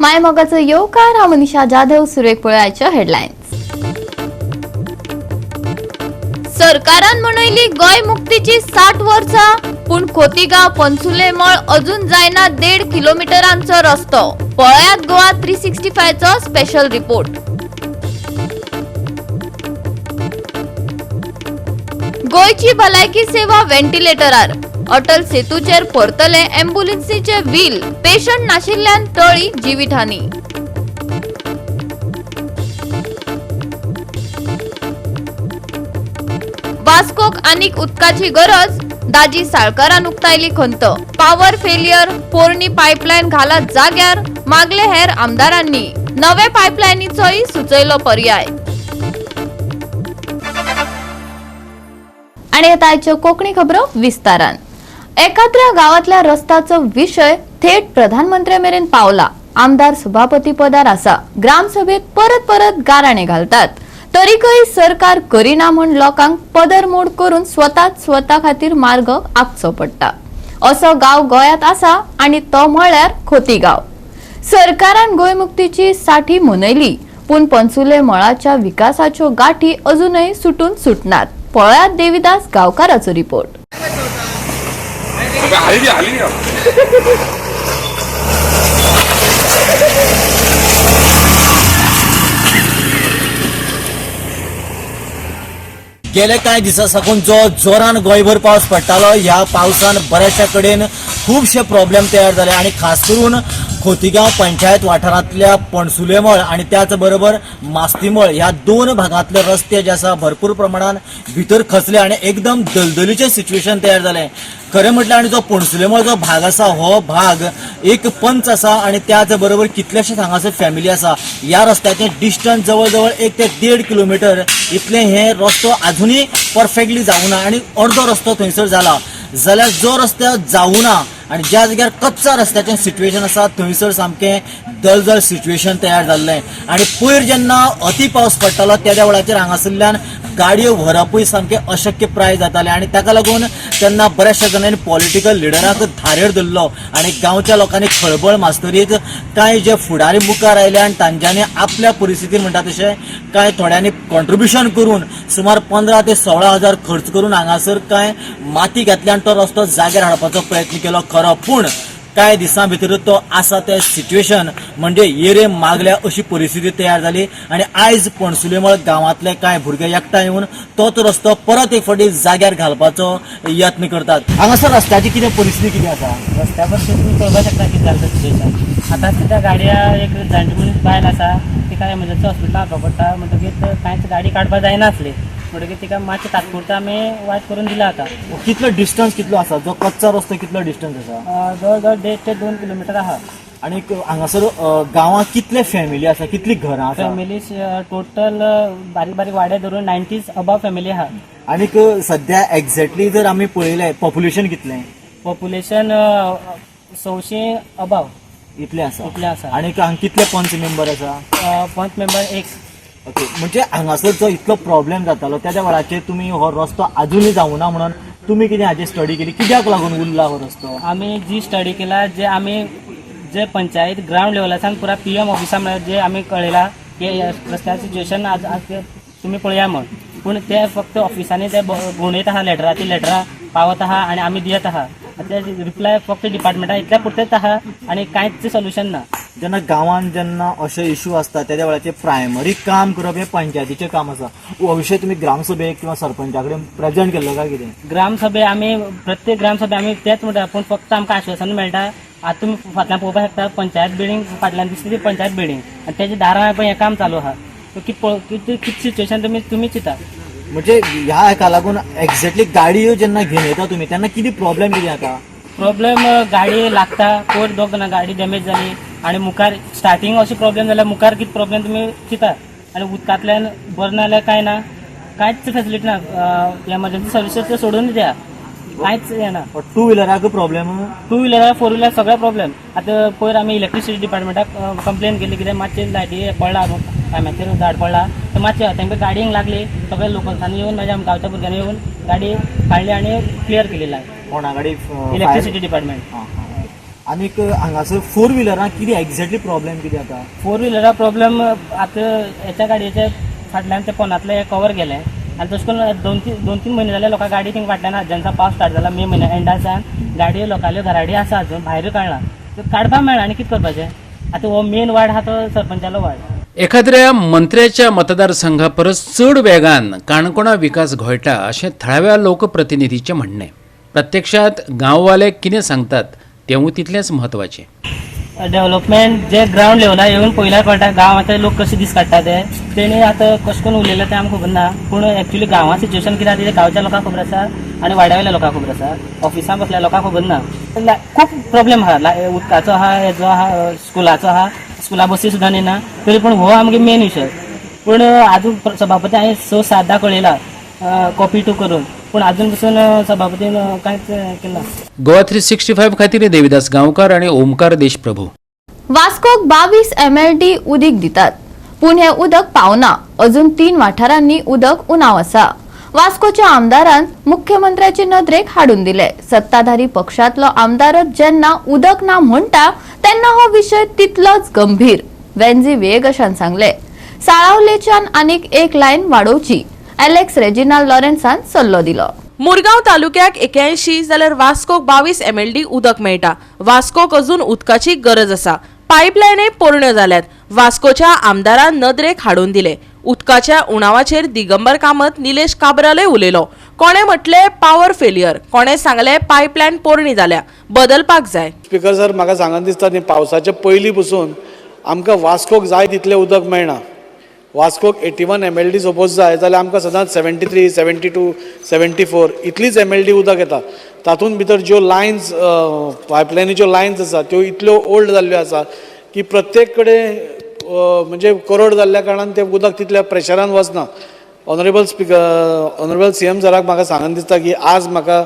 मायमोगाचो येवकार. हांव मनीषा जाधव. सुरवेक पळयाच्या हेडलायन्स. सरकारान मनयली गोंय मुक्तीची 60 वर्सां, पूण खोतीगांव पणसुले मळ अजून जायना 1.5 किलोमिटरांचो रस्तो. पळयात गोवा 365 चो स्पेशल रिपोर्ट. गोंयची भलायकी सेवा व्हेंटिलेटरार. अटल सेतूचेर परतले एम्ब्युलन्सीचे व्हील. पेशंट नाशिल्ल्यान टळी जिवीतहानी. वास्कोक आनीक उदकाची गरज, दाजी साळकारान उक्तायली खंत. पावर फेलियर, पोरणी पायपलायन घालात जाग्यार, मागले हेर आमदारांनी. नवे पायपलायनीचोय सुचयलो पर्याय. आणि आता आयच्यो कोंकणी खबरो विस्तारान. एकाद्र्या गावातल्या रस्त्याचो विशय थेट प्रधानमंत्र्या मेरेन पावला. आमदार सभापती पदार आसा. ग्रामसभेत परत परत गाराणे घालतात, तरीकय सरकार करिना म्हूण लोकांक पदरमोड करून स्वताच स्वता खातीर मार्ग आंखचो पडटा. असो गांव गोंयांत आसा आनी तो म्हळ्यार खोतीगांव. सरकारान गोंय मुक्तीची साठी मनयली, पूण पणसुले मळाच्या विकासाच्यो गाठी अजूनय सुटून सुटनात. पळयात देविदास गांवकाराचो रिपोर्ट. हाली हाली. गेले कांय दिसां साकून जो जोरान गोंयभर पावस पडटालो, ह्या पावसान बऱ्याचशा कडेन खुबशे प्रॉब्लेम तयार जाले आनी खास करून खोतीगांव पंचायत वाठारांतल्या पणसुलेमळ आनी त्याच बरोबर मास्तीमळ ह्या दोन भागांतले रस्ते जे आसा भरपूर प्रमाणान भितर खचले आनी एकदम दलदलीचें सिच्युएशन तयार जालें. खरें म्हटल्यार आनी जो पणसुलेमळ जो भाग आसा, हो भाग एक पंच आसा आनी त्याच बरोबर कितलेशेच हांगासर फॅमिली आसा. ह्या रस्त्याचें डिस्टन्स जवळ जवळ 1 ते 1.5 किलोमिटर इतलें हे रस्तो अजुनूय परफेक्टली जावना आनी अर्दो रस्तो थंयसर जाला, जाल्यार जो रस्त्यार जावना आनी ज्या जाग्यार कच्चा रस्त्याचें सिच्युएशन आसा थंयसर सामकें दलदल सिच्युएशन तयार जाल्लें. आनी पयर जेन्ना अती पावस पडटालो तेद्या वेळाचेर हांगासरल्यान गाडयो व्हरपूय सामकें अशक्य प्राय जातालें आनी ताका लागून तेन्ना बऱ्याचशा जाणांनी पॉलिटिकल लिडरांक धारेर धरलो आनी गांवच्या लोकांनी खळबळ मास्तरीत कांय जे फुडारी मुखार आयले आनी तांच्यांनी आपल्या परिस्थितीन म्हणटा तशें कांय थोड्यांनी कॉन्ट्रिब्युशन करून सुमार 15 ते 16 हजार खर्च करून हांगासर कांय माती घातली आनी तो रस्तो जाग्यार हाडपाचो प्रयत्न केलो खरो, पूण कांय दिसां भितर तो आसा ते सिच्युएशन म्हणजे येरे मागल्या अशी परिस्थिती तयार जाली आनी आयज पणसुलेमळ गांवांतले कांय भुरगे एकठांय येवन तोच रस्तो परत एक फावटी जाग्यार घालपाचो यत्न करतात. हांगासर रस्त्याची कितें परिस्थिती कितें आसा? रस्त्या परिस्थिती तुमी पळोवपाक शकता कितें जालें सिच्युएशन. आतां सुद्दां गाडया एक जाणटी मनीस बायल आसा, तिका एमर्जन्सी हॉस्पिटलान हाडपा पडटा म्हणटकीर कांयच गाडी काडपाक जायनासली म्हणटकीर तिका मातशें तात्पुरता आमी वायट करून दिला आतां. कितलो डिस्टन्स कितलो आसा? जो कच्चा रस्तो कितलो डिस्टन्स आसा? जवळ जवळ 1.5 ते 2 किलोमिटर आहा. आनी हांगासर गांवांत कितले फॅमिली आसा, कितली घरां आसा? फॅमिली टोटल बारीक बारीक वाडे धरून 90s above family आहा. आनीक सध्या एक्झॅक्टली जर आमी पळयलें पॉप्युलेशन कितलें? Population 100 above. इतलें आसा. इतलें आसा. आनीक हांगा कितले पंच मेंबर आसा? पंच मेंबर एक. ओके, म्हणजे हांगासर जो इतलो प्रॉब्लेम जातालो त्या वेळाचेर तुमी हो रस्तो अजुनूय जावना म्हणून तुमी कितें हाजी स्टडी केली? कित्याक लागून उरला हो रस्तो? आमी जी स्टडी केला, जे आमी जे पंचायत ग्रावंड लेवलासान पुरा पीएम ऑफिसा म्हळ्यार जे आमी कळयला की रस्त्यार सिच्युएशन आज आज तुमी पळया म्हण, पूण ते फक्त ऑफिसांनी ते भोंवडेत आहा लेटरां, ती लेटरां पावत आहा आनी आमी दियत आहा. ते रिप्लाय फक्त डिपार्टमेंटा इतल्या पुरतेच आहा आनी कांयच सोल्युशन ना. जेन्ना गांवांत जेन्ना अशे इशू आसता त्या वेळाचेर प्रायमरी काम करप हें पंचायतीचें काम आसा. हो विशय तुमी ग्रामसभेक किंवा सरपंचा कडेन प्रेजेंट केल्लो काय कितें? ग्रामसभे आमी प्रत्येक ग्रामसभे आमी तेच म्हणटा, पूण फक्त आमकां आश्वासन मेळटा. आतां तुमी फाटल्यान पळोवपाक शकता पंचायत बिल्डींग, फाटल्यान दिसता ती पंचायत बिल्डींग आनी तेच्या दारां पळय हें काम चालू आहा. कित कित सिच्युएशन तुमी तुमी चिंता. म्हणजे ह्या हेका लागून एक्झॅक्टली गाडयो जेन्ना घेवन येता तुमी तेन्ना कितें प्रॉब्लेम कितें जाता? प्रॉब्लेम गाडी लागता, पयर दोग जाणां गाडी डॅमेज जाली आनी मुखार स्टार्टींग अशें प्रॉब्लेम जाल्यार मुखार कितें प्रॉब्लेम तुमी चिंता. आनी उदकांतल्यान बरें ना जाल्यार कांय ना, कांयच फेसिलिटी ना. एमर्जन्सी सर्विसीस ते सोडून द्या, कांयच हें ना. टू व्हिलराक problem? Two wheeler, four wheeler सगळे प्रॉब्लेम. आतां पयर आमी इलेक्ट्रिसिटी डिपार्टमेंटाक कंप्लेन केली, कित्याक मातशें लायटी पडला, टायमाचेर झाड पडला तर मातशें तांकां गाडयेक लागली. सगळे लोकल्सांनी येवन, म्हाज्या गांवच्या भुरग्यांनी येवन गाडी काडली आनी क्लियर केली लायट. कोणा गाडी? Electricity department. आनीक हांगासर फोर व्हिलरांक कितें एग्जॅक्टली प्रॉब्लेम कितें जाता? फोर व्हिलरा प्रॉब्लेम आतां हेच्या गाडयेच्या फाटल्यान ते पोनांतलें कवर गेलें आनी तशें करून दोन तीन म्हयने जाले लोकां गाडी थिंग फाटल्यान आहा. जेन्ना पावस स्टार्ट जाला मे म्हयन्या एंडाच्यान गाडयो लोकांल्यो घराडी आसा, अजून भायरूय काडला, त्यो काडपाक मेळना. आनी कितें करपाचें आतां? हो मेन वार्ड आहा तो सरपंचालो वार्ड. एखाद्र्या मंत्र्याच्या मतदारसंघा परस चड वेगान काणकोणा विकास घोळटा अशें थळाव्या लोकप्रतिनिधीचें म्हणणें. प्रत्यक्षात गांववाले कितें सांगतात तेवूय तितलेंच म्हत्वाचें. डेव्हलपमेंट जे ग्रावंड लेवलार येवन पयल्यार कळटा गांवांत लोक कशे दीस काडटा ते. तेणी आतां कशें करून उलयलें तें आमकां खबर ना, पूण एक्चुली गांवांत सिच्युएशन कितें आसा तें गांवच्या लोकांक खबर आसा आनी वाड्या वयल्या लोकांक खबर आसा. ऑफिसान बसल्या लोकांक खबर ना. खूब प्रॉब्लेम आहा, उदकाचो आहा, हेजो आहा, स्कुलाचो आहा, स्कुला बसी सुद्दां येना तरी पूण हो आमगे मेन विशय. पूण आजून सभापती हांवें स सातदां कळयला कॉपी टू करून, पूण आजून पसून सभापतीन कांयच केलें ना. गोवा 365 खातीर देविदास गांवकार आणि ओमकार देशप्रभू. वास्कोक 22 एमएलडी उदीक दितात, पूण हें उदक पावना. अजून तीन वाठारांनी उदक उणाव आसा. वास्कोच्या आमदारान मुख्यमंत्र्याचे नदरेक हाडून दिले. सत्ताधारी पक्षातलो आमदारच जेन्ना उदक ना म्हणटा तेन्ना हो विशय तितलोच गंभीर. वेन्झी व्हिएगशान सांगले, साळावलेच्यान आनीक एक लायन वाडोवची. एलेक्स रेजिनाल्ड लॉरेन्सान सल्लो दिलो. मुरगांव तालुक्याक 81 जाल्यार वास्कोक 22 एमएलडी उदक मेळटा. वास्कोक अजून उदकाची गरज आसा. पायपलायनय पोरण्यो जाल्यात. वास्कोच्या आमदारान नदरेक हाडून दिले. उदकाच्या उणावाचेर दिगंबर कामत, निलेश काब्रालय उलयलो. कोणे म्हटले पावर फेलियर, कोणे सांगले पायपलायन पोरणी जाल्या, बदलपाक जाय. स्पिकर सर, म्हाका सांगन दिसता न्ही, पावसाच्या पयलीं पसून आमकां वास्कोक जाय तितलें उदक मेळना. वास्कोक 81 MLD suppose जाय जाल्यार आमकां सदांच 73, 72, 74 इतलीच एमएलडी उदक येता. तातूंत भितर ज्यो लायन्स, पायपलायनीच्यो लायन्स आसा, त्यो इतल्यो ओल्ड जाल्ल्यो आसा की प्रत्येक कडेन म्हणजे कोरड जाल्ल्या कारणान तें उदक तितल्या प्रेशरान वचना. ऑनरेबल स्पिकर, ऑनरेबल सीएम सराक म्हाका सांगन दिसता की आज म्हाका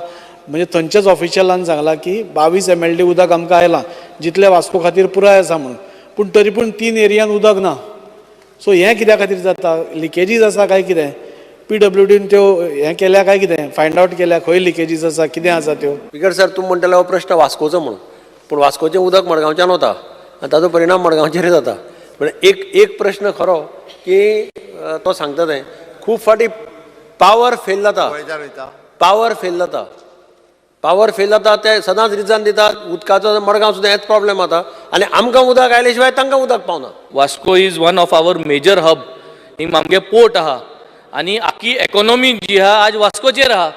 म्हणजे थंयच्याच ऑफिशियलान सांगलां की 22 एमएलडी उदक आमकां आयलां, जितलें वास्को खातीर पुराय आसा म्हणून. पूण तरी पूण तीन एरियान उदक ना. सो हें कित्या खातीर जाता? लिकेजीस आसा काय कितें? पीडब्ल्यूडीन त्यो हें केल्या काय कितें, फायंड आवट केल्या खंय लिकेजीस आसा, कितें आसा त्यो? स्पिकर सर, तूं म्हणटले हो प्रश्न वास्कोचो म्हणून, पूण वास्कोचें उदक मडगांवच्यान वता आनी ताजो परिणाम मडगांवचेर जाता. म्हळ्यार एक एक प्रश्न खरो की तो सांगता तें खूब फावटी पावर फेल जाता, पावर फेल जाता, पावर फेल जाता. ते सदांच रिजन दितात उदकाचो. मडगांव सुद्दां हेच प्रॉब्लेम जाता आनी आमकां उदक आयले शिवाय तांकां उदक पावना. Vasco is one of our major hub. हिंग आमगे पोर्ट आहा आनी आख्खी इकॉनॉमी जी आहा आज वास्कोचेर आहा.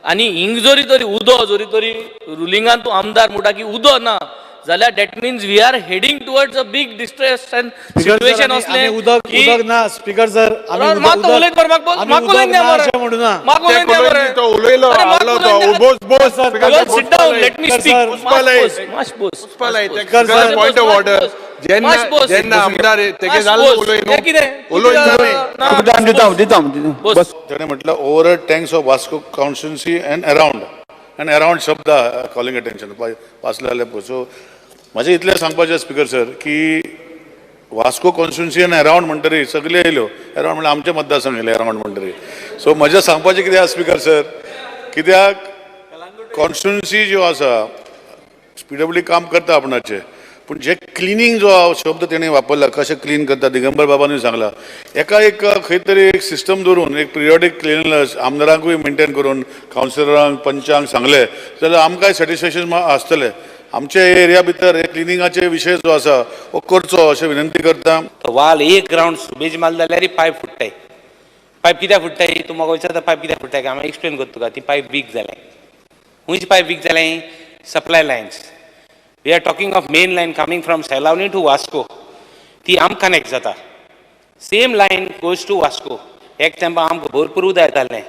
आनी हिंग जरी तरी उदो जरी तरी रुलिंगान तूं आमदार म्हणटा की उदो ना जाल्यार that means we are heading towards a big distress and situation. असलें उदक उदक ना स्पिकर सर, आमी मात उलयत मरे, म्हाका आमी म्हाका उदक उलयन ना द्या मरे. अशें म्हणूना. म्हाका उलयन द्या मरे. तो उलयलो. अरे, म्हाका आलो तो. उलयन द्या. Bose Bose. Well, sit down, let me speak. Mash Bose. Point of order, जेन्ना जेन्ना आमदार तेगे जालें उलय न्हू, उलय दिता दिता. बस. ताणें म्हटलं over tanks of Vasco constituency and around and around शब्द कॉलिंग अटेन्शन वाचले जाल्यार. सो म्हाजें इतलें सांगपाचें स्पिकर सर की वास्को कॉन्स्टिट्युन्सी आनी अरावंड म्हणटरी सगळे येयल्यो. अरावंड म्हणल्यार आमचे मतदारसंघ येयले अरावंड म्हणटरी. सो म्हजें सांगपाचें कितें आसा स्पिकर सर, कित्याक कॉन्स्टिट्युन्सी ज्यो आसा, पीडब्ल्यू काम करता आपणाचें, पूण जे क्लिनींग जो शब्द तेणी वापरला, कशें क्लीन करता, दिगंबर बाबानूय सांगला, एका एक खंय तरी एक सिस्टम दवरून एक पिरियोडीक क्लिननेस आमदारांकूय मेंटेन करून कावन्सिलरांक पंचांक सांगलें जाल्यार आमकांय सॅटिस्फॅक्शन आसतलें. आमच्या एरिया भितर हे क्लिनिंगाचे विशय जो आसा हो करचो अशें विनंती करता. तो वाल एक रावंड सुबेज मारले जाल्यार पायप फुट्टाय. पायप कित्याक फुट्टाय? तूं म्हाका विचारता पायप कित्याक फुट्टाय काय? हांव एक्सप्लेन करता तुका. ती पायप वीक जालें. खंयची पायप वीक जालें? Supply lines. We are talking of main line coming from Selaulim to Vasco. ती आमकां कनेक्ट जाता. Same line goes to Vasco. एक तेंपा आमकां भरपूर उदक येतालें.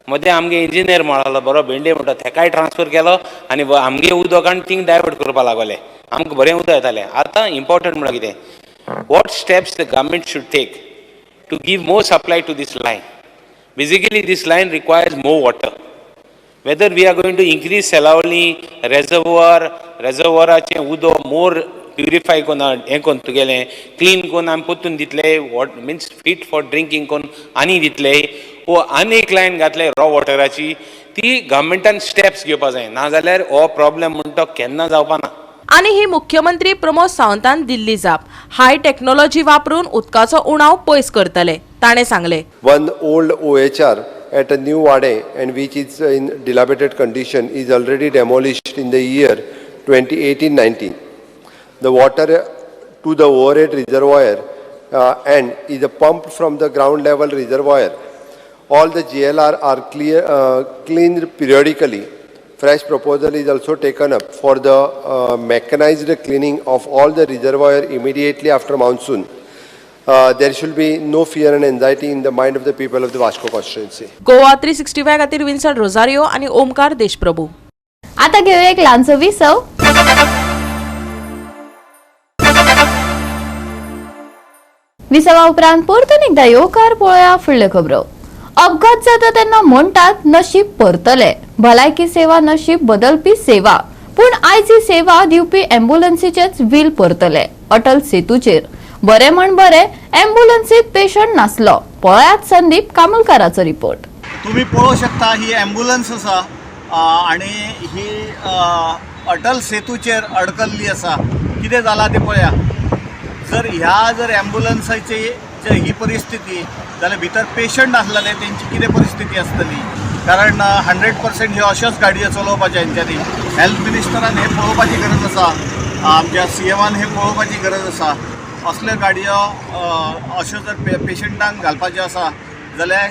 मदें आमगे इंजिनियर म्हणलो बरो भेंडे म्हणटा, तेकाय ट्रान्सफर केलो आनी आमगे उदक आनी थिंग डायवर्ट करपा लागले. आमकां बरें उदक येतालें. आतां इम्पॉर्टंट म्हणल्यार कितें, what steps the government should take to give more supply to this line? Basically, this line requires more water. Whether we are going to increase Selaulim reservoir, रेजर्वराचें उदक मोर प्युरिफाय करून हें करून तुगेलें क्लीन करून आमी परतून दितले, what means fit for drinking करून आनी दितले, वो आनी एक लायन घातले रॉ वॉटराची, ती गव्हर्मेंटान स्टेप्स घेवपा जाय. नाजाल्यार हो प्रॉब्लेम म्हणटा तो केन्ना जावपा ना. आनी ही मुख्यमंत्री प्रमोद सावंतान दिल्ली जाप. हाय टेक्नॉलॉजी वापरून उदकाचो उणाव पयस करतले, ताणें सांगलें. One old OHR at a new Wade and which is in dilapidated condition is already demolished in the year 2018-19. The water to the overhead reservoir and is pumped from the ground level reservoir. All the GLR are cleaned periodically. Fresh proposal is also taken up for the mechanized cleaning of all the reservoir immediately after monsoon. There should be no fear and anxiety in the mind of the people of the Vasco constituency. Goa 365 खातीर Vinson Rosario आनी ओमकार देशप्रभू. आता घेऊया एक ल्हानसो विसव. विसवा उपरांत परतून एकदा येवकार पळोवया फुडल्यो खबरो. अपघात जाता तेन्ना म्हणटात नशीब परतले. भलायकी सेवा नशीब बदलपी सेवा, पूण आयज ही सेवा दिवपी एम्ब्युलन्सीचेच व्हील परतले अटल सेतूचेर. बरे म्हण बरे एम्ब्युलन्सीत पेशंट नासलो. पळयात संदीप कामुलकाराचो रिपोर्ट. तुम्ही पळोवंक शकता ही एम्ब्युलन्स आसा आनी ही अटल सेतूचेर अडकल्ली आसा. कितें जालां तें पळया. जर ह्या जर एम्ब्युलन्साची ही परिस्थिती जाल्यार भितर पेशंट आसलेले तेंची कितें परिस्थिती आसतली? कारण 100% ह्यो अश्योच गाडयो चलोवपाच्यो हेंच्यांनी. हेल्थ मिनिस्टरान हें पळोवपाची गरज आसा, आमच्या सीएमान हें पळोवपाची गरज आसा. असल्यो गाडयो अश्यो जर पेशंटांक घालपाच्यो आसा जाल्यार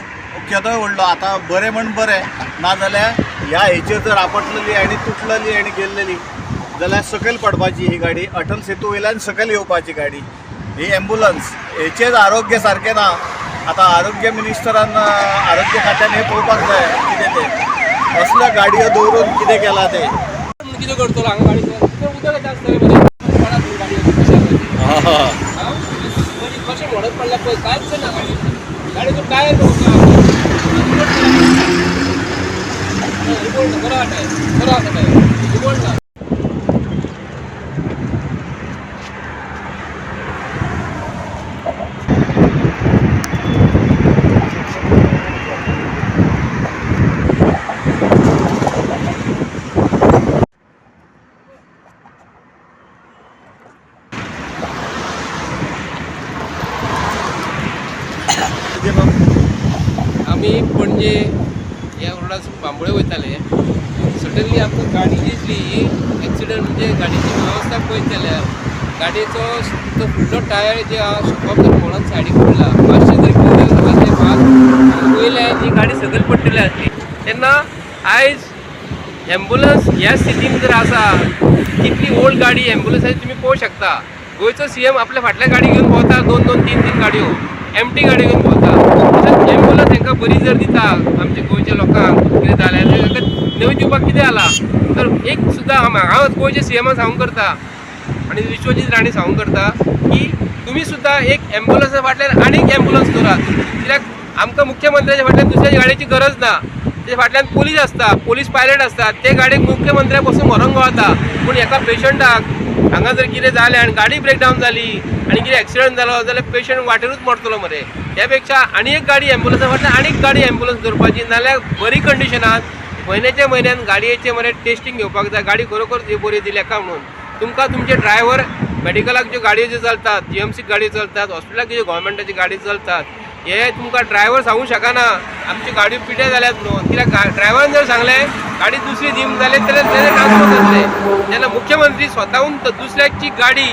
केदोय व्हडलो आतां बरें म्हण बरें, नाजाल्यार ह्या हेचेर जर आपटलेली आनी तुटलेली आनी गेल्लेली जाल्यार सकयल पडपाची ही गाडी, अटल सेतू वयल्यान सकयल येवपाची गाडी, ही एम्ब्युलन्स. हेचेच आरोग्य सारकें ना. आतां आरोग्य मिनिस्टरान आरोग्य खात्यान हें पळोवपाक जाय कितें तें. असल्यो गाडयो दवरून कितें केलां तें. कितें करतलो हांगा गाडी उदक आसतलें कशें म्हणत पडल्या पळय, कांयच ना गाडी गाडयेचो टायर रिपोर्ट बरो आसा, बरो आसा टायर रिपोर्ट ना. आमी पणजे ह्या रोडार बांबोळे वयताले. सडनली आमकां गाडी दिसली. ही एक्सिडंट म्हणजे गाडयेची वेवस्था पळयत जाल्यार गाडयेचो तो फुडलो टायर जे आहा शॉप जर मोडून सायडीक पडला, मातशें जर कितें मातशें भाग वयल्यान ही गाडी सकयल पडटली आसली. तेन्ना आयज एम्बुलन्स ह्या स्थितीन जर आसा, कितली ओल्ड गाडी एम्बुलन्साची तुमी पळोवंक शकता. गोंयचो सीएम आपल्या फाटल्या गाडी घेवन भोंवता, 2-2, 3-3 गाडयो एमटी गाडी घेवन भोंवता. तशेंच एम्बुलन्स हांकां बरी जर दिता आमच्या गोंयच्या लोकांक कितें जालें जाल्यार नवी दिवपाक कितें जाला तर एक सुद्दां हांव गोंयच्या सीएमाक सांगूंक करता आनी विश्वजीत राणे सांगूंक करता की तुमी सुद्दां एक एम्बुलन्सा फाटल्यान आनीक एम्बुलन्स दवरात. कित्याक आमकां मुख्यमंत्र्याच्या फाटल्यान दुसऱ्या गाडयेची गरज ना. तेच्या फाटल्यान पोलीस आसता, पोलीस पायलट आसता, ते गाडयेक मुख्यमंत्र्या पसून व्हरोंक गावता. पूण एका पेशंटाक हांगा जर कितें जालें आनी गाडी ब्रेकडावन जाली आनी कितें एक्सिडंट जालो जाल्यार पेशंट वाटेरूच मरतलो मरे. त्या पेक्षा आनी एक गाडी एम्बुलन्सा फाटल्यान आनीक गाडी एम्बुलन्स दवरपाची, नाल्यार बरी कंडिशनान म्हयन्याच्या म्हयन्यान गाडयेचें मरे टेस्टींग घेवपाक जाय. गाडी खरोखर बरी दिल्या काय म्हणून तुमकां तुमचे ड्रायव्हर मेडिकलाक ज्यो गाडयो ज्यो चलतात, जीएमसी गाडयो चलतात, हॉस्पिटलाक ज्यो गव्हर्मेंटाची गाडी चलतात, हे तुमकां ड्रायव्हर सांगूंक शकना आमची गाडयो पिड्ड्यार जाल्यात म्हणून. कित्याक ड्रायव्हरान जर सांगलें गाडी दुसरी दी जाल्यार तेन्ना ट्रान्सफर जातलें. तेन्ना मुख्यमंत्री स्वताहून दुसऱ्याची गाडी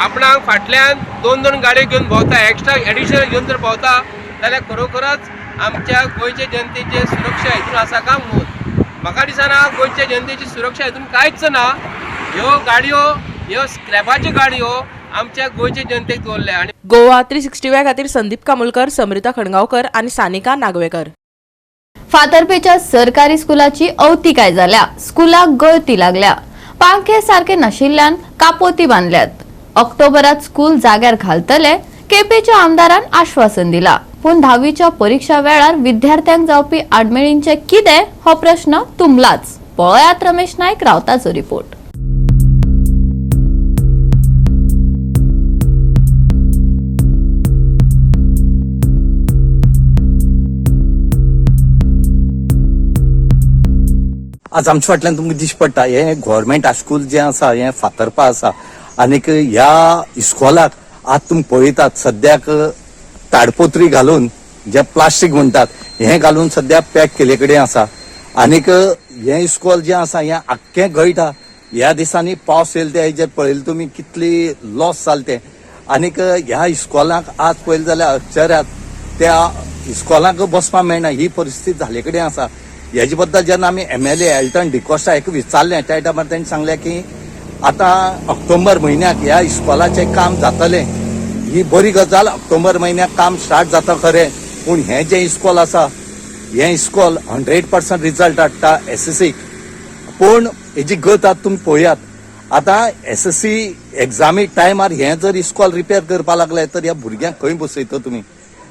आपणाक फाटल्यान 2-2 गाडयो घेवन भोंवता, एक्स्ट्रा एडिशनल घेवन जर भोंवता जाल्यार खरोखरच आमच्या गोंयच्या जनतेची सुरक्षा हितून आसा काय म्हणून म्हाका दिसना. गोंयच्या जनतेची सुरक्षा हितून कांयच ना. ह्यो गाडयो ह्यो स्क्रॅपाच्यो गाडयो आमच्या गोंयच्या जनतेक दवरल्या. आनी गोवा 365 खातीर संदीप कामुलकर, समृता खणगांवकर आनी सानिका नागवेकर. फातर्पेच्या सरकारी स्कुलाची अवतिकाय जाल्या. स्कुलाक गळती लागल्या. पांखे सारके नाशिल्ल्यान कापोती बांदल्यात. ऑक्टोबरात स्कूल जाग्यार घालतले केपेच्या आमदारान आश्वासन दिला. पूण 10वीच्या परीक्षा वेळार विद्यार्थ्यांक जावपी आडमेळींचे कितें हो प्रश्न तुंबलाच. पळयात रमेश नायक रावताचो रिपोर्ट. आज आमच्या फाटल्यान तुमकां दिश्टी पडटा हें गव्हर्मेंट हायस्कूल जें आसा हें फातर्पा आसा आनीक ह्या इस्कॉलाक आज तुमी पळयतात सद्याक ताडपत्री घालून जे प्लास्टीक म्हणटात हें घालून सद्या पॅक केले कडेन आसा आनीक हें इस्कॉल जें आसा हें आख्खें गळटा. ह्या दिसांनी पावस येयले ते हेजेर पळयलें तुमी कितली लॉस जालें तें. आनीक ह्या इस्कॉलाक आज पळयलें जाल्यार अक्षरात त्या इस्कॉलाक बसपाक मेळना ही परिस्थिती जाल्ले कडेन आसा. हेजे बद्दल जेन्ना आमी MLA Elton D'Costa हेका विचारलें त्या टायमार तेणें सांगलें की आतां ऑक्टोबर म्हयन्याक ह्या इस्कॉलाचें काम जातलें. ही बरी गजाल, ऑक्टोबर म्हयन्याक काम स्टार्ट जाता खरें, पूण हें जें इस्कॉल आसा हें इस्कॉल 100% रिजल्ट हाडटा SSC, पूण हेजी गत आतां तुमी पळयात. आतां SSC एग्जामी टायमार हें जर इस्कॉल रिपेर करपा लागले तर ह्या भुरग्यांक खंय बसयता तुमी?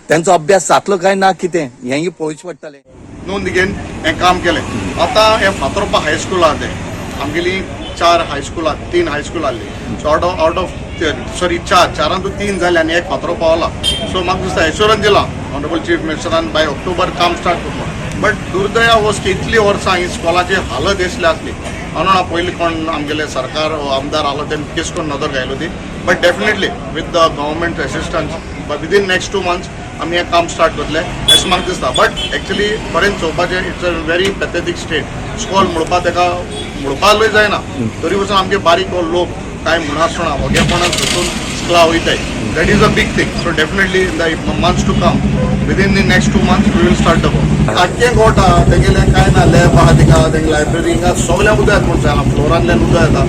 तेंचो अभ्यास जातलो काय ना कितें हेंय पळोवचें पडटलें. नोंद घेवन हें काम केलें. आतां हें फातोर्पा हायस्कूल आहा तें आमगेली 4 हायस्कुलां 3 हायस्कूल आहली. सो आवट ऑफ सॉरी 4 चारांतून 3 जाले आनी एक फातोर्पा पावला. सो म्हाका दिसता एश्योरन्स दिला ऑनरेबल चीफ मिनिस्टरान बाय ऑक्टोबर काम स्टार्ट करतलो. बट दुर्दैव वस की इतली वर्सां ही स्कॉलाची हालत असली आसली. हांव पयलीं कोण आमगेले सरकार आमदार आलो तेणें केस करून नदर घायली होती. But definitely with the government assistance within next 2 months आमी हें काम स्टार्ट करतले अशें म्हाका दिसता. बट एक्चुली खरेंच चोवपाचें it's a very pathetic state. School म्हणपा तेका म्हणपाकूय जायना, तरी पसून आमगे बारीक लोक कांय म्हणा वगेपणान सोसून स्कुला वयताय. That is a big thing. So definitely in the months to come, within the next 2 months we will start the work. आख्खें गोठ आहा तेगेलें कांय ना, लॅब आहा तिका, तेंगे लायब्ररी हिंगा सगळ्या उदक येता म्हूण जायना, फ्लोरांतल्यान उदक येता.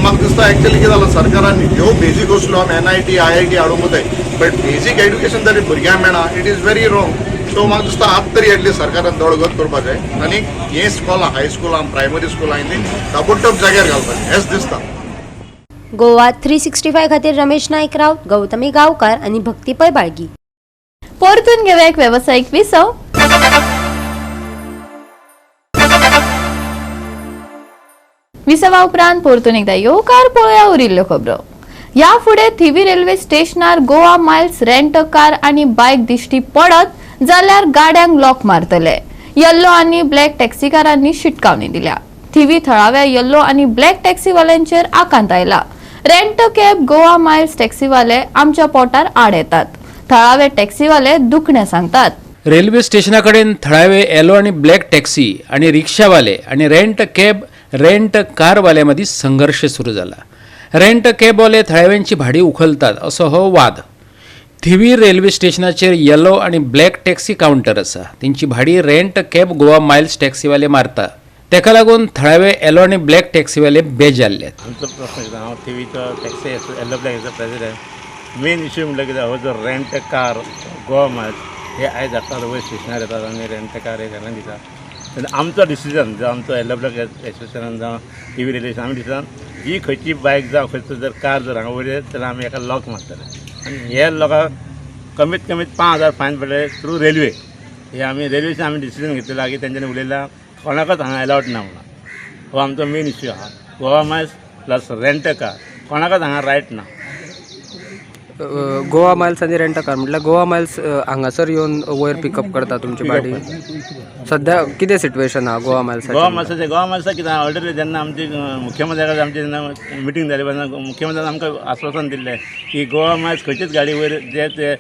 म्हाका दिसता एक्चुअली कितें जालां सरकारान ह्यो बेजीक वस्तू आमी NIT IIT हाडूंक वताय, बट बेजीक एड्युकेशन तरी भुरग्यांक मेळना. It is very wrong. So म्हाका दिसता आतां तरी एटलीस्ट सरकारान दळगत करपाक जाय आनी हें स्कॉलां हायस्कुलां प्रायमरी स्कुलां ती ताबडतोब जाग्यार घालपाचें हेंच दिसता. गोवा 365 खातीर रमेश नायक राऊत, गौतमी गांवकार आनी भक्ती पै बाळगी. परतून घेवया एक वेवसायीक विसव. विसवा उपरांत परतून एकदा येवकार पळोवया उरिल्ल्यो खबरो. ह्या फुडें थिवी रेल्वे स्टेशनार गोवा मायल्स रेंट कार आनी बायक दिश्टी पडत जाल्यार गाड्यांक लॉक मारतले. येल्लो आनी ब्लॅक टॅक्सीकारांनी शिटकावणी दिल्या. थिवी थळाव्या येल्लो आनी ब्लॅक टॅक्सीवाल्यांचेर आकांत आयला. रेंट कॅब गोवा मायल्स टॅक्सीवाले आमच्या पोटार आड येतात. थळावे टॅक्सीवाले दुखणे सांगतात. रेल्वे स्टेशना कडेन थळावे येलो आनी ब्लॅक टॅक्सी आनी रिक्षावाले आनी रेंट कॅब रेंट कारवाल्या मदीं संघर्श सुरू जाला. रेंट कॅबवाले थळाव्यांची भाडी उखलतात असो हो वाद. थिवी रेल्वे स्टेशनाचेर येलो आनी ब्लॅक टॅक्सी कावंटर आसा. तेंची भाडी रेंट कॅब गोवा मायल्स टॅक्सीवाले मारता. तेका लागून थळावे येलो आनी ब्लॅक टॅक्सीवाले बेजारल्यात. आमचो प्रश्न कितें, हांव थिवीचो टॅक्सी येलो ब्लॅक प्रेसिडेंट. मेन इश्यू म्हणल्यार कितें, हो जो रेंट कार गोवा मायल्स हे आयज हाडटात वयर स्टेशनार येतात आनी रेंट कार हे सगळ्यांक दिता. तेन्ना आमचो डिसिजन जावं आमचो येलो ब्लॅक एसोसिएशन जावं थिवी रेल्वे स्टेशन आमी डिसिजन जी खंयची बायक जावं खंयचो जर कार जर हांगा वयर येत जाल्यार आमी हेका लॉक मारतले आनी हे लोकांक कमीत कमीत 5,000 फायन पडले थ्रू रेल्वे. हे आमी रेल्वेच्यान आमी डिसिजन घेतलेलो की तेंच्यांनी उलयला कोणाकच हांगा एलावड ना म्हणून. हो आमचो मेन इश्यू आहा. Goa Miles plus rent car कोणाकच हांगा रायट ना. गोवा मायल्स आनी रेंट कार म्हटल्यार गोवा मायल्स हांगासर येवन वयर पिकअप करता तुमची गाडी. सद्या कितें सिट्युएशन आहा गोवा मायल्साचें? गोवा मायल्साचें, गोवा मायल्सा कितें ऑलरेडी जेन्ना आमची मुख्यमंत्र्या कडेन आमची जेन्ना मिटींग जाली तेन्ना मुख्यमंत्र्यान आमकां आश्वासन दिल्लें की गोवा मायल्स खंयचीच गाडी वयर जे ते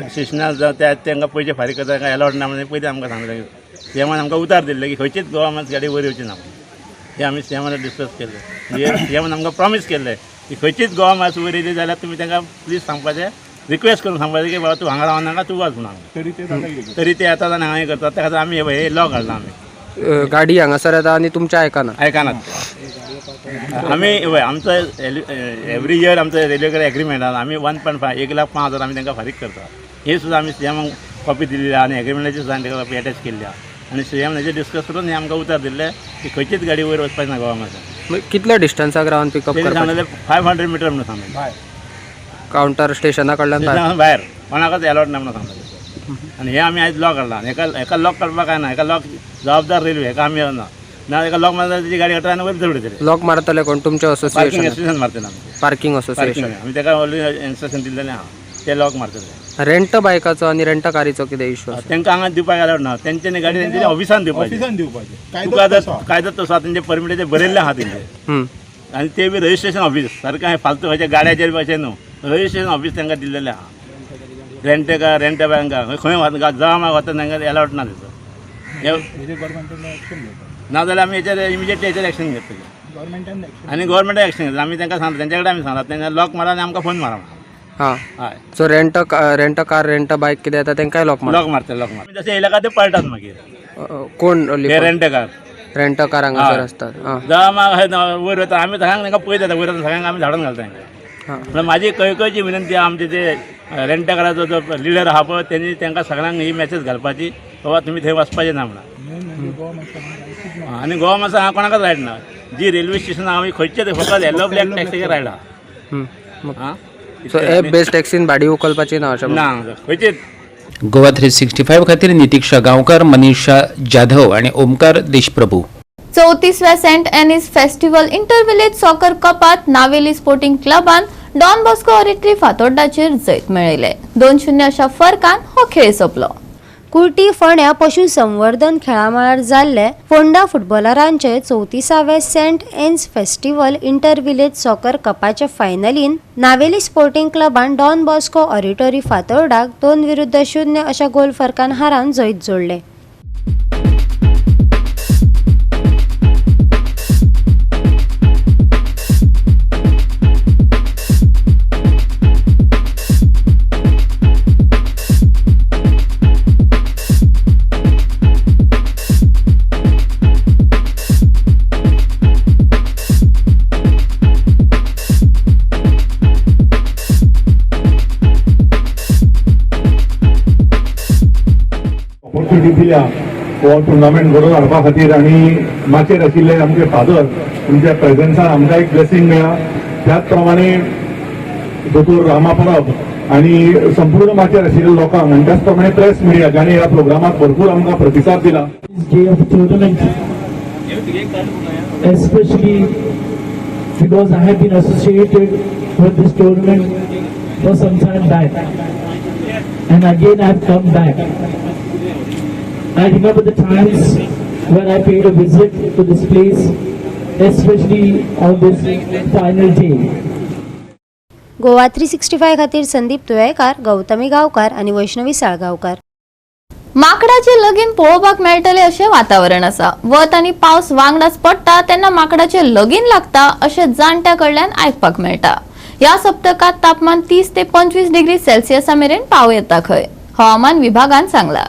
स्टेशनार जावं त्या तांकां पयशे फारीक करता तांकां एलावड ना म्हणून पयलीं आमकां सांगलें. सीएमान आमकां उतार दिल्लें की खंयचीच गोवा मायल्स गाडी वयर येवची ना म्हणून. हें आमी सीएमान डिस्कस केल्लें. सीएमान आमकां प्रॉमीस केल्लें की खंयचीच गोवा मायल्स वयर येयली जाल्यार तुमी तांकां प्लीज सांगपाचें, रिक्वेस्ट करून सांगपाचें की बाबा तूं हांगा रावनाका तूं वच म्हणून. तरी ते येतात आनी हांगा हें करतात. त्या खातीर आमी हे लॉक घालला आमी. गाडी हांगासर येता आनी तुमचें आयकना. आयकनात आमी. हय, आमचो एवरी इयर आमचो रेल्वे कडेन एग्रीमेंट आसा. आमी 1.5 1,05,000 आमी तांकां फारीक करता. हे सुद्दां आमी सीएमाक कॉपी दिल्ली आहा आनी एग्रीमेंटाची सुद्दां तांकां कॉपी एटॅच केल्ली आहा. आनी सीएम हेजेर डिस्कस करून हें आमकां उतर दिल्लें की खंयचीच गाडी वयर वचपाची ना गोवा मायल्सान. कितल्या डिस्टन्साक रावन पिकअप तेणी करपाचें? सांगलें 500 मिटर म्हणून सांगलें. कावंटर स्टेशना कडल्यान स्टेशना भायर कोणाकच एलावड ना म्हणून सांगलें. आनी हें आमी आयज लॉक काडला. हेका लॉक काडपाक काय ना, हेका लॉक जबाबदार रेल्वे, हेका आमी ना ना हेका लॉक मारता तेजी गाडी काडटा आनी वयर चडयतले. लॉक मारतले कोण? तुमचें पार्किंग असोसिएशन? एसोसिएशन मारतले आमी. Parking association. आमी ताका ऑलरेडी इन्स्ट्रक्शन दिल्लेलें आहा, ते लॉक मारतले. रेंट बायकाचो आनी रेंट कारीचो कितें इशू आसा? तांकां हांगा दिवपाक अलावड ना. तेंच्यांनी गाडी तेंच्या ऑफिसान दिवपाची. ऑफिसान दिवपाचें. तुका आतां कायदो तसो आसा, तेंचे परमिटाचेर बरयल्लें आहा तेंचें. आनी ते बी रजिस्ट्रेशन ऑफिस सारकें हांवें फालतू खंयच्या गाड्याचेर बी अशें न्हू, रजिस्ट्रेशन ऑफिस तांकां दिल्लेलें आहा. रेंट कार रेंट बायकांक खंय वता जावं वता तांकां एलावड ना तेचो. ना जाल्यार आमी हेचेर इमिजिएटली हेचेर एक्शन घेतले आनी गव्हर्मेंटान एक्शन घेतलें. आमी तांकां सांगता, तेंच्या कडेन आमी सांगला तेंकां लॉक मारा आनी आमकां फोन मारा. हां हय. So rent car rent bike कितें येता तेंकांय लॉक मार? लॉक मारता, लॉक मारता. जशें येयले काय ते पळटात मागीर. कोण? Rent car. रेंट कार हांगासर आसतात. जावं वयर वता आमी सगळ्यांक तांकां पळयता, वयर वता सगळ्यांक आमी धाडून घालता तांकां. म्हणल्यार म्हाजी कळकळची विनंती आहा, आमचे ते रेंट काराचो जो लिडर आहा पळय तेणी तांकां सगळ्यांक ही मॅसेज घालपाची, बाबा तुमी थंय वचपाचें ना म्हणून. आनी गोवा मासा हांगा कोणाकच रायड ना. जी रेल्वे स्टेशन आहा खंयचे फकत येल्लो ब्लॅक टॅक्सीचेर रायड आहा. सो एप बेस्ड टॅक्सीन भाडी उखलपाची ना अशें ना खंयचेच. गोवा 365 खातीर नितिक्षा गांवकार, मनीषा जाधव आणि Omkar Deshprabhu. 34व्या Saint Anne's festival inter village soccer कपात नावेली स्पोर्टिंग क्लबान डॉन बॉस्को ऑरिटरी फातोड्डाचेर जैत मेळयले. 2-0 अशा फरकान हो खेळ सोंपलो. कुर्टी फोंड्या पशु संवर्धन खेळामळार जाल्ले फोंडा फुटबॉलरांचे 34व्या Saint Anne's festival inter village soccer कपाचे फायनलीन नावेली स्पोर्टिंग क्लबान डॉन बॉस्को ऑरिटोरी फातोर्डाक 2-0 अशा गोल फरकान हारान जैत जोडले. दिल्या हो टुर्नामेंट घडोवन हाडपा खातीर आनी माचयेर आशिल्ले आमचे फादर तुमच्या प्रेझेन्सान आमकां एक ब्लेसिंग मेळ्ळा. त्याच प्रमाणे दोतोर रामा परब आनी संपूर्ण माचयेर आशिल्ल्या लोकांक आनी त्याच प्रमाणे प्रेस मिडिया जांणी ह्या प्रोग्रामाक भरपूर आमकां प्रतिसाद दिला. Especially because I have been associated with this tournament for some time back, and again I have come back. I remember the times when I paid a visit to this place, especially on this final day. Goa 365 खातीर संदीप तुयेकार, गौतमी गांवकार आनी वैष्णवी साळगांवकार. माकडाचे लगीन पळोवपाक मेळटले अशें वातावरण आसा. वत आनी पावस वांगडाच पडटा तेन्ना माकडाचे लगीन लागता अशें जाणट्या कडल्यान आयकपाक मेळटा. ह्या सप्तकांत तापमान 30 ते 25 डिग्री सेल्सियसा मेरेन पावं येता खंय, हवामान विभागान सांगला.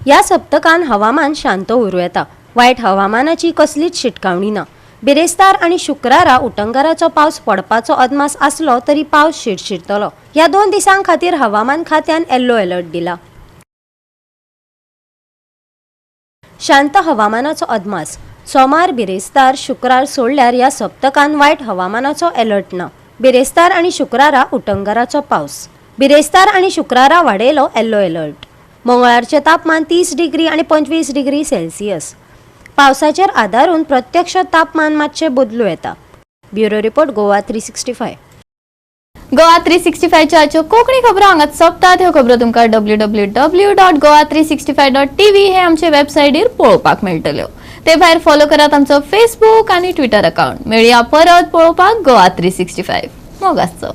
ह्या सप्तकान हवामान शांत उरूं येता. वायट हवामानाची कसलीच शिटकावणी ना. बिरेस्तार आनी शुक्रारा उटंगाराचो पावस पडपाचो अदमास आसलो तरी पावस शिरशिरतलो. ह्या 2 दिसां खातीर हवामान खात्यान येल्लो अलर्ट दिला. शांत हवामानाचो अदमास सोमार, बिरेस्तार, शुक्रार सोडल्यार ह्या सप्तकान वायट हवामानाचो अलर्ट ना. बिरेस्तार आनी शुक्रारा उटंगाराचो पावस. बिरेस्तार आनी शुक्रारा वाडयलो येल्लो अलर्ट. मंगळारचें तापमान 30 डिग्री आनी 25 डिग्री सेल्सियस. पावसाचेर आदारून प्रत्यक्ष तापमान मातशें बदलूं येता. Bureau report, Goa 365. Goa 365 आजच्यो Konkani खबरो हांगाच सोंपतात. ह्यो खबरो तुमकां www.goa365.tv हे आमचे वेबसायटीर पळोवपाक मेळटल्यो. ते भायर फॉलो करात आमचो फेसबूक आनी ट्विटर अकाउंट. मेळया परत पळोवपाक गोवा 365. मोग आसचो.